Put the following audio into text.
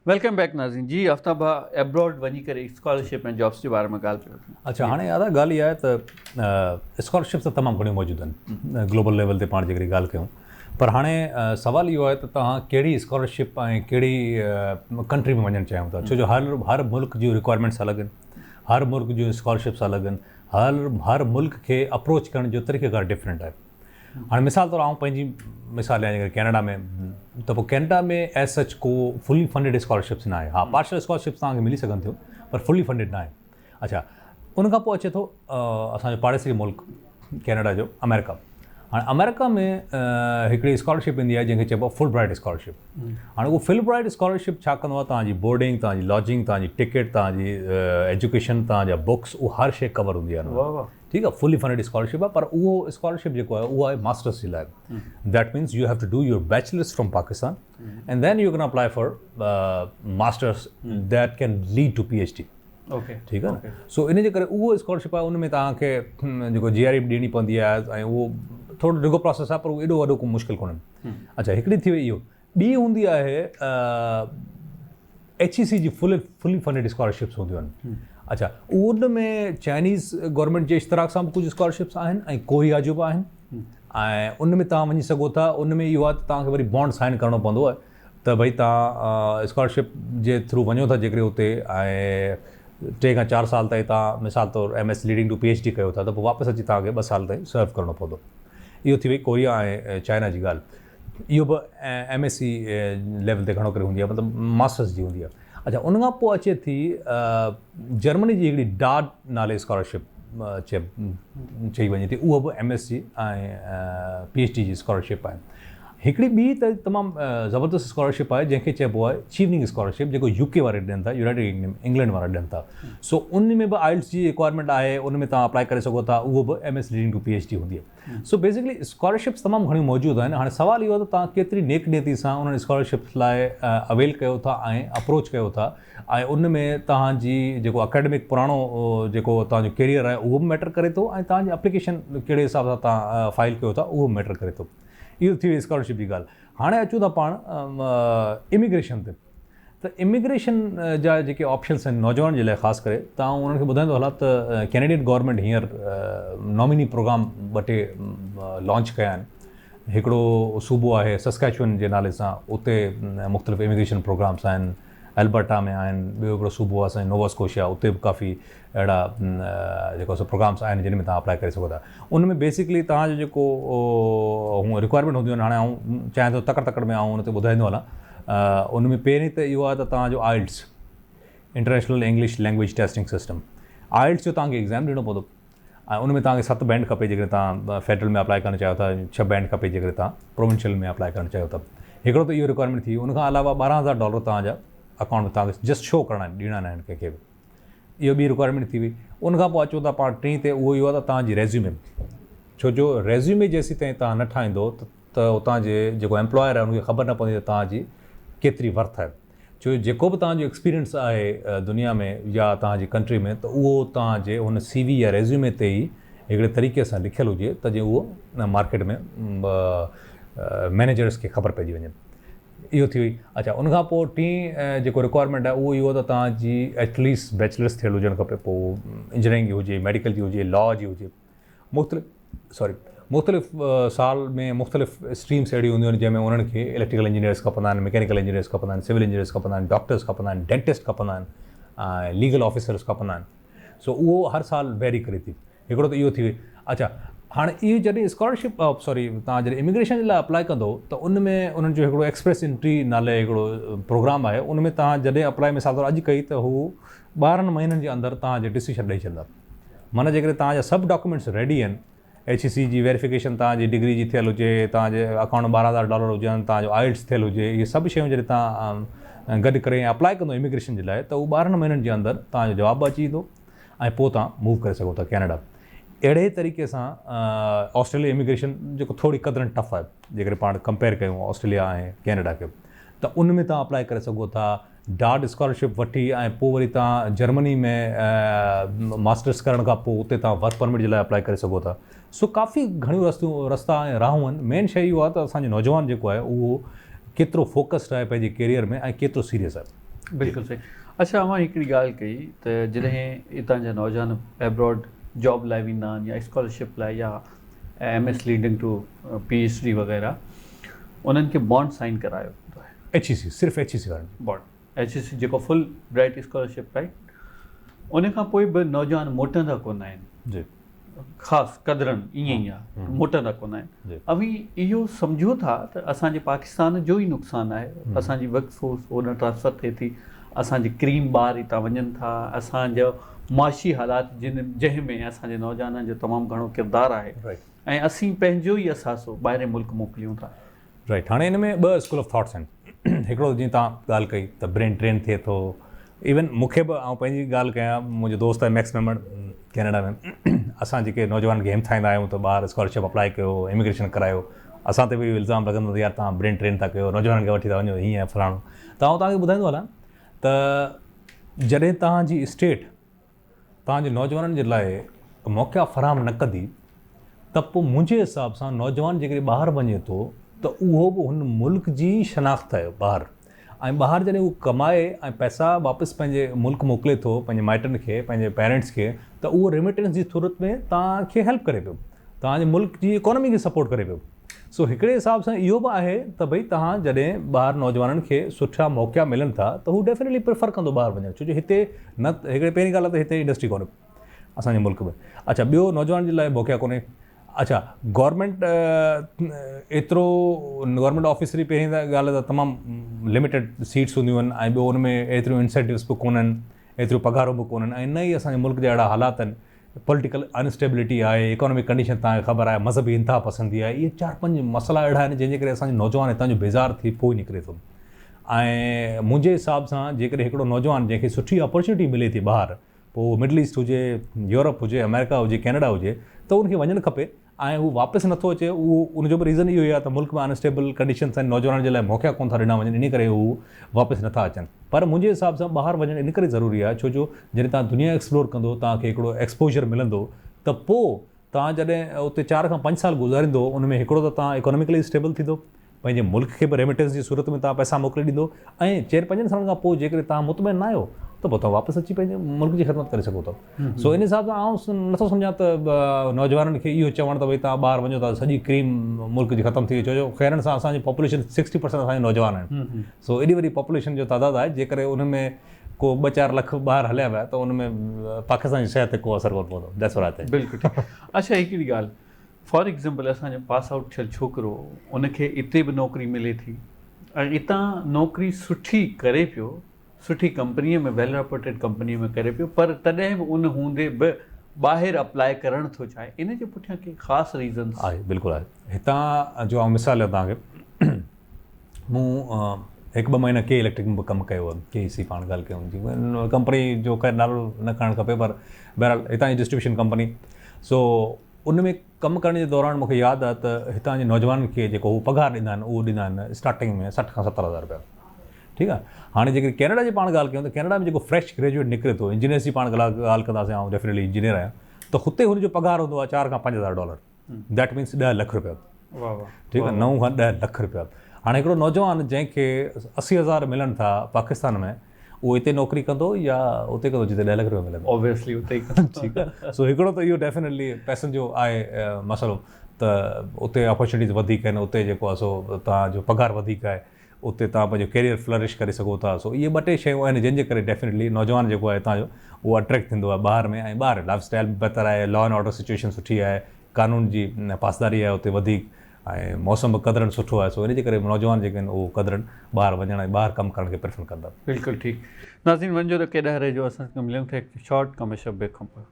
Welcome back ناظرين جي آفتاب ڀاء ابراڊ وڃي ڪري اسڪالرشپ ۽ جابس جي باري ۾ ڳالهه پيو ڪيون. اڇا هاڻي ادا ڳالهه اها آهي ته اسڪالرشپس ته تمام گهڻيون موجود آهن گلوبل ليول تي پاڻ جيڪڏهن ڳالهه ڪيون پر هاڻي سوال اهو آهي ته توهان ڪهڙي اسڪالرشپ ۽ ڪهڙي ڪنٽري ۾ وڃڻ چاهيو ٿا ڇو جو هر هر ملڪ جون رڪوائرمينٽس الڳ آهن هر ملڪ جون اسڪالرشپس الڳ آهن هر هر ملڪ کي اپروچ ڪرڻ جو طريقه ڪار ڊفرنٽ آهي هاڻي مثال طور آئون پنهنجي مثال ڏيان جيڪڏهن ڪينيڊا ۾ ته پوء ڪينيڊا ۾ ايز سچ ڪو فلي فنڊيڊ اسڪالرشپس نه آهي ها پارشل اسڪالرشپس توهان کي ملي سگهن ٿيون پر فلي فنڊيڊ نه آهي اڇا ان کان پوء اچي ٿو اسانجو پاڙيسري ملڪ ڪينيڊا جو آمريڪا هاڻي آمريڪا ۾ هڪڙي اسڪالرشپ ايندي آهي جنهن کي چئبو آهي فل برائيٽ اسڪالرشپ هاڻي اهو فل برائيٽ اسڪالرشپ ڇا ڪندو آهي توهان جي بورڊنگ توهان جي لاجنگ توهان جي ٽڪيٽ توهان جي ايجوڪيشن توهان جا بڪس اهو هر شي ڪور هوندي آهي ٺيڪ آ فلي فنڊيڊ اسڪالرشپ آ پر اهو اسڪالرشپ جيڪو آهي اهو آهي ماسٽرس جي لاء that means you have to do your bachelors from Pakistan and then you can apply for masters that can lead to P H D ٺيڪ آ نه سو ان جي ڪري اهو اسڪالرشپ آهي ان ۾ توهان کي جيڪو جي آر اي ڏيڻي پوندي آهي ۽ اهو ٿورو ڊگهو پروسيس آهي پر اهو ايڏو وڏو ڪو مشڪل ڪونهي اڇا هڪڙي ٿي وئي اهو ٻي هوندي آهي ايڇ اي سي جي فل فلي فنڊيڊ اسڪالرشپس هونديون آهن اڇا ان ۾ چائنيز گورنمينٽ جي اشتراڪ سان به ڪجهه اسڪالرشپس آهن ۽ ڪوريا جو به آهن ۽ ان ۾ توهان وڃي سگهو ٿا ان ۾ اهو آهي ته توهان کي وري بانڊ سائن ڪرڻو پوندو آهي ته ڀئي توهان اسڪالرشپ جي ٿرو وڃو ٿا جيڪڏهن اتي ۽ ٽي کان چار سال تائين توهان مثال طور M S leading to P H D ڪيو ٿا ته پوء واپس اچي توهان کي ٻه سال تائين سرو ڪرڻو پوندو اهو ٿي وئي ڪوريا ۽ چائنا جي ڳالهه اهو به ايم ايس سي ليول تي گهڻو ڪري هوندي آهي مطلب ماسٽرس جي هوندي آهي اڇا ان کان پوء اچي ٿي جرمني جي هڪڙي ڊاڊ نالي اسڪالرشپ چئي وڃي ٿي اهو به ايم ايس جي ۽ پي ايڇ ڊي جي اسڪالرشپ آهي هڪڙي ٻي ته تمام زبردست اسڪالرشپ آهي جنهن کي چئبو آهي چيوننگ اسڪالرشپ جيڪو يو ڪي واري ڏين ٿا يونائيٽيڊ ڪنگڊم انگلينڊ وارا ڏين ٿا سو ان ۾ به آئلٽس جي رڪوائرمينٽ آهي ان ۾ توهان اپلائي ڪري سگهو ٿا اهو به M S leading to P H D هوندي آهي سو بيسڪلي اسڪالرشپس تمام گهڻيون موجود آهن هاڻي سوال اهو آهي ته توهان ڪيتري نيڪ نيتي سان انهن اسڪالرشپس لاء اويل ڪيو ٿا ۽ اپروچ ڪيو ٿا ۽ ان ۾ توهان جي جيڪو اڪيڊمڪ پراڻو جيڪو توهان جو ڪيريئر آهي اهو به ميٽر ڪري ٿو ۽ توهان جي اپليڪيشن ڪهڙي حساب سان توهان فائل ڪيو ٿا اهو به ميٽر ڪري ٿو اهو ٿي وئي اسڪالرشپ جي ڳالهه هاڻي اچون ٿا پاڻ اميگريشن تي ته اميگريشن جا جيڪي آپشنس آهن نوجوانن جي لاء خاص ڪري ته آئون انهن کي ٻڌائيندو هلان ته ڪينيڊين گورنمينٽ هينئر ناميني پروگرام ٻه ٽي لانچ ڪيا آهن هڪڙو صوبو آهي سسڪيچون جي نالي سان اتي مختلف اميگريشن پروگرامس آهن البرٽا ۾ آهن ٻيو هڪڙو صوبو آهي اسان نووا اسڪوشيا اتي به ڪافي اهڙا جيڪو سو پروگرامس آهن جن ۾ توهان اپلائي ڪري سگهو ٿا ان ۾ بيسڪلي توهان جو جيڪو هونء رڪوائرمينٽ هونديون آهن هاڻي آئون چاهيان ٿو تڪڙ تڪڙ ۾ آئون ان تي ٻڌائيندو هلان ان ۾ پهرين ته اهو آهي ته توهان جو IELTS international English language testing system IELTS جو توهان کي ايگزام ڏيڻو پوندو ۽ ان ۾ توهان کي ست بينڊ کپي جيڪڏهن توهان فيڊرل ۾ اپلائي ڪرڻ چاهيو ٿا ڇهه بينڊ کپي جيڪڏهن توهان پروونشل ۾ اپلائي ڪرڻ چاهيو ٿا هڪڙو ته اهو رڪوائرمينٽ ٿي وئي ان کان علاوه ٻارهن هزار ڊالر توهان جا اڪائونٽ ۾ توهان کي جسٽ شو ڪرڻا آهن ڏيڻا ناهن ڪنهن کي به اهو ٻي رڪوائرمينٽ ٿي وئي. ان کان پوء اچون ٿا پاڻ ٽئين تي اهو اهو آهي ته توهان جي ريزيومي ڇو جو ريزيومي جيسيتائين توهان نه ٺاهيندو ته اتان جي جيڪو ايمپلائر آهي ان کي خبر نه پوندي ته توهان جي ڪيتري ورٿ آهي ڇو جو جيڪو به توهان جو ايڪسپيرينس آهي دنيا ۾ يا توهان جي ڪنٽري ۾ ته اهو توهان جي ان سي وي يا ريزيومي تي ئي هڪڙي طريقي سان لکيل هجي ته جيئن اهو مارڪيٽ ۾ مئنيجرس کي خبر پئجي وڃي. اهو ٿي وئي اڇا ان کان پوء ٽين جيڪو رڪوائرمينٽ آهي اهو اهو ته توهان جي ايٽ ليسٽ بيچلرس ٿيل هجڻ کپي پوء انجنيئرنگ جي هجي ميڊيڪل جي هجي لا جي هجي مختلف سوري مختلف سال ۾ مختلف اسٽريمس اهڙيون هونديون آهن جنهن ۾ انهن کي اليڪٽريڪل انجنيئرس کپندا آهن مڪينيڪل انجنيئرس کپندا آهن سول انجنيئرس کپندا آهن ڊاڪٽرس کپندا آهن ڊينٽسٽ کپندا آهن ۽ ليگل آفيسرس کپندا آهن سو اهو هر سال ويري ڪري ٿي هڪڙو ته اهو ٿي وئي اڇا هاڻي اهو جڏهن اسڪالرشپ سوري توهان جڏهن اميگريشن جي لاء اپلائي ڪندو ته ان ۾ انهن جو هڪڙو ايڪسپريس انٽري نالي هڪڙو پروگرام آهي ان ۾ توهان جڏهن اپلائي مثال طور اڄ ڪئي ته هو 12 مهينن جي اندر توهان جي ڊسيشن ڏئي ڇڏندا معنيٰ جيڪڏهن توهان جا سڀ ڊاڪيومينٽس ريڊي آهن ايڇ اي سي جي ويريفڪيشن توهان جي ڊگري جي ٿيل هجي توهان جي اڪائونٽ ۾ 12000 ڊالر هجن توهان جو آئلٽس ٿيل هجي اهي سڀ شيون جڏهن توهان گڏ ڪري اپلائي ڪندو اميگريشن جي لاء ته هو 12 مهينن جي اندر توهان جو جواب به اچي ويندو ۽ پوء توهان موو ڪري سگهو ٿا ڪينيڊا. اهڙي ئي طريقي سان آسٽريليا اميگريشن جيڪو ٿوري قدرن ٽف آهي جيڪڏهن پاڻ ڪمپيئر ڪيون آسٽريليا ۽ ڪينيڊا کي ته ان ۾ توهان اپلائي ڪري سگهو ٿا ڊاڊ اسڪالرشپ وٺي ۽ پوء وري توهان جرمني ۾ ماسٽرس ڪرڻ کان پوء اتي توهان ورڪ پرمٽ جي لاء اپلائي ڪري سگهو ٿا سو ڪافي گهڻيون رستيون رستا ۽ راهون آهن مين شيء اهو آهي ته اسان جو نوجوان جيڪو آهي اهو ڪيترو فوڪسڊ آهي پنهنجي ڪيريئر ۾ ۽ ڪيترو سيريس آهي. بلڪل صحيح. اڇا اوهان هڪڙي ڳالهه ڪئي ته جڏهن هتان جا نوجوان ابراڊ جاب لاء ويندا آهن يا اسڪالرشپ لاء يا M S leading to P H D وغيره انهن کي بانڊ سائن ڪرايو ويندو آهي. ايڇ اي سي صرف ايڇ اي سي وارن کي. بانڊ ايڇ اي سي جيڪو فل برائٽ اسڪالرشپ رائٽ ان کان پوء به نوجوان موٽندا ڪونه آهن. جي. خاص قدرن ائين ئي آهي موٽندا ڪونه آهن. اوهين اهو سمجهو ٿا ته اسان جي پاڪستان جو ئي نقصان آهي اسان جي ورڪ فورس هوڏانهن ٽرانسفر ٿئي ٿي اسان جي ڪريم ٻار هتان وڃن ٿا اسان جو معاشي حالات جن جنهن ۾ اسان جي نوجوانن جو تمام گهڻو ڪردار آهي ۽ اسين پنهنجو ئي اثاثو ٻاهرين ملڪ موڪليون ٿا. رائٽ هاڻي ان ۾ ٻه اسڪول آف ٿاٽس آهن هڪڙو جيئن توهان ڳالهه ڪئي ته برين ڊرين ٿئي ٿو ايون مون کي به آئون پنهنجي ڳالهه ڪيان منهنجو دوست آهي ميڪس ميمڻ ڪينيڊا ۾ اسان جيڪي نوجوانن کي همٿائيندا آهيون ته ٻاهر اسڪالرشپ اپلائي ڪيو اميگريشن ڪرايو اسان تي به اهو الزام لڳندو ته يار توهان برين ڊرين ٿا ڪيو نوجوانن کي وٺي ٿا وڃو هيئن فلاڻو ته آئون توهان کي ٻڌائيندو هلان ته جڏهن توهان جي اسٽيٽ توهان جي نوجوانن جي لاء موقعا فراهم نه ڪندي ته پوء منهنجي حساب سان نوجوان جيڪڏهن ٻاهر وڃي ٿو ته اهو به هن ملڪ جي شناخت آهي ٻاهر ۽ ٻاهر جڏهن هو ڪمائي ۽ پئسا واپس پنهنجي ملڪ موڪلي ٿو پنهنجي مائٽن کي پنهنجي پيرنٽس کي ته اهو ريميٽنس جي صورت ۾ توهان کي هيلپ ڪري پيو توهان جي ملڪ جي اڪانومي کي سپورٽ ڪري پيو. سو هڪڙي حساب سان اهو به آهي ته ڀئي توهان جڏهن ٻاهر نوجوانن کي سٺا موقعا ملن ٿا ته هو ڊيفنيٽلي پريفر ڪندو ٻاهر وڃڻ ڇو جو هتي نه هڪڙي پهرين ڳالهه ته هتي انڊسٽري ڪونهي اسان جي ملڪ ۾ اڇا ٻيو نوجوان جي لاء موقعا ڪونهي اڇا گورنمينٽ ايترو گورنمينٽ آفيسري پهرين ته ڳالهه ته تمام لميٽيڊ سيٽس هونديون آهن ۽ ٻيو ان ۾ ايتريون انسينٽوز به ڪونهن ايتريون پگهارون به ڪونهن ۽ نه ئي اسان جي ملڪ جا اهڙا حالات آهن پوليٽيڪل انسٽيبلٽي آهي، اڪانامڪ ڪنڊيشن توهان کي خبر آهي، مذهبي انتها پسندي آهي، اهي چار پنج مسئلا اهڙا آهن جنهن جي ڪري اسان جو نوجوان هتان جو بيزار ٿي پوء نڪري ٿو ۽ منهنجي حساب سان جيڪڏهن هڪڙو نوجوان جنهن کي سٺي اپرچونٽي ملي ٿي ٻاهر پوء اهو مڊل ايسٽ هجي، يورپ هجي، آمريڪا هجي، ڪينيڊا هجي ته ان کي وڃڻ کپي ۽ هو واپس نٿو اچي اهو ان جو به ريزن اهو ئي آهي ته ملڪ ۾ انسٽيبل ڪنڊيشنس آهن نوجوانن جي لاء موقعا ڪونه ٿا ڏنا وڃن انهي ڪري هو واپس نٿا اچن پر منهنجي حساب سان ٻاهر وڃڻ ان ڪري ضروري آهي ڇو جو جڏهن توهان دنيا ايڪسپلور ڪندو توهان کي هڪڙو ايڪسپوجر ملندو ته پوء توهان جڏهن اتي چار کان پنج سال گذاريندو ان ۾ هڪڙو ته توهان اڪاناميڪلي اسٽيبل ٿيندو پنهنجي ملڪ کي به ريميٽنس جي صورت ۾ توهان پئسا موڪلي ڏيندو ۽ چئن پنجن سالن کان پوء جيڪڏهن توهان مطمئن نه آهيو ته پوء توهان واپس اچي پنهنجي ملڪ جي خدمت ڪري سگهو ٿا. سو ان حساب سان آئون نٿو سمجهان ته نوجوانن کي اهو چوڻ ته ڀئي توهان ٻاهر وڃو ٿا سڄي ڪريم ملڪ جي ختم ٿي وئي ڇو جو خيرن سان اسان جي پاپوليشن سڪسٽي پرسنٽ اسان جا نوجوان آهن سو ايڏي وڏي پاپوليشن جو تعداد آهي جيڪڏهن ان ۾ ڪو ٻه چار لک ٻاهر هليا ويا ته ان ۾ پاڪستان جي صحت تي ڪو اثر ڪونه پوندو that's what I think. بلڪل ٺيڪ اڇا هڪڙي ڳالهه فار ايگزامپل اسان جو پاس آئوٽ ٿيل ڇوڪرو ان کي اتي به نوڪري ملي ٿي ۽ اتان نوڪري سٺي ڪري پيو سٺي ڪمپنيء ۾ ويل رپورٽيڊ ڪمپنيء ۾ ڪري پيو پر تڏهن به ان هوندي به ٻاهر اپلاء ڪرڻ ٿو چاهي ان جي پٺيان ڪي خاص ريزنس؟ آهي بلڪل آهي هتان جو آئون مثال ڏيان توهان کي مون هڪ ٻه مهينا ڪي اليڪٽرڪ ۾ به ڪم ڪيو آهي ڪي اي سي پاڻ ڳالهه ڪيون جي ڪمپني جو خير نالو نه کڻڻ کپي پر بهرحال هتان جي ڊسٽريبيوشن ڪمپني سو ان ۾ ڪم ڪرڻ جي دوران مون کي ياد آهي ته هتان جي نوجوانن کي جيڪو هو پگهار ڏيندا آهن اهو ڏيندا آهن اسٽارٽنگ ۾ 60 کان 70 هزار رپيا ٺيڪ آهي هاڻي جيڪڏهن ڪينيڊا جي پاڻ ڳالهه ڪيون ته ڪينيڊا ۾ جيڪو فريش گريجوئيٽ نڪري ٿو انجنيئرس جي پاڻ ڳالهه ڪنداسين آئون ڊيفنيٽلي انجنيئر آهيان ته هتي هن جو پگهار هوندو آهي 4 کان 5 هزار ڊالر that means 10 lakh رپيا ٺيڪ آهي 9 کان 10 لک رپيا هاڻي هڪڙو نوجوان جنهن کي 80 هزار ملن ٿا پاڪستان ۾ اهو اتي نوڪري ڪندو يا اتي ڪندو جتي 10 لک رپيا ملندا؟ Obviously اتي ئي ڪندو. ٺيڪ آهي سو هڪڙو ته اهو ڊيفينيٽلي پئسن جو آهي مسئلو ته اتي اپرچونيٽيز وڌيڪ آهن اتي جيڪو آهي سو توهان جو پگهار وڌيڪ آهي اتي توهان پنهنجو ڪيريئر فلرش ڪري سگهو ٿا سو اهي ٻه ٽي شيون آهن جن جي ڪري ڊيفينيٽلي نوجوان جيڪو آهي هتان جو اهو اٽريڪٽ ٿيندو آهي ٻاهر ۾ ۽ ٻاهر لائف اسٽائل به بهتر آهي لا اينڊ آرڊر سچويشن سٺي آهي قانون جي پاسداري آهي اتي وڌيڪ ۽ موسم به قدرن سٺو آهي سو ان جي ڪري نوجوان جيڪي آهن اهو قدرن ٻاهر وڃڻ ۽ ٻاهر ڪم ڪرڻ کي پريفر ڪن ٿا. بلڪل ٺيڪ ناظرين وڃجو ته ڪيڏانهن رهجو اسان سان ملون ٿا هڪ شارٽ ڪمرشل بريڪ کان پوء.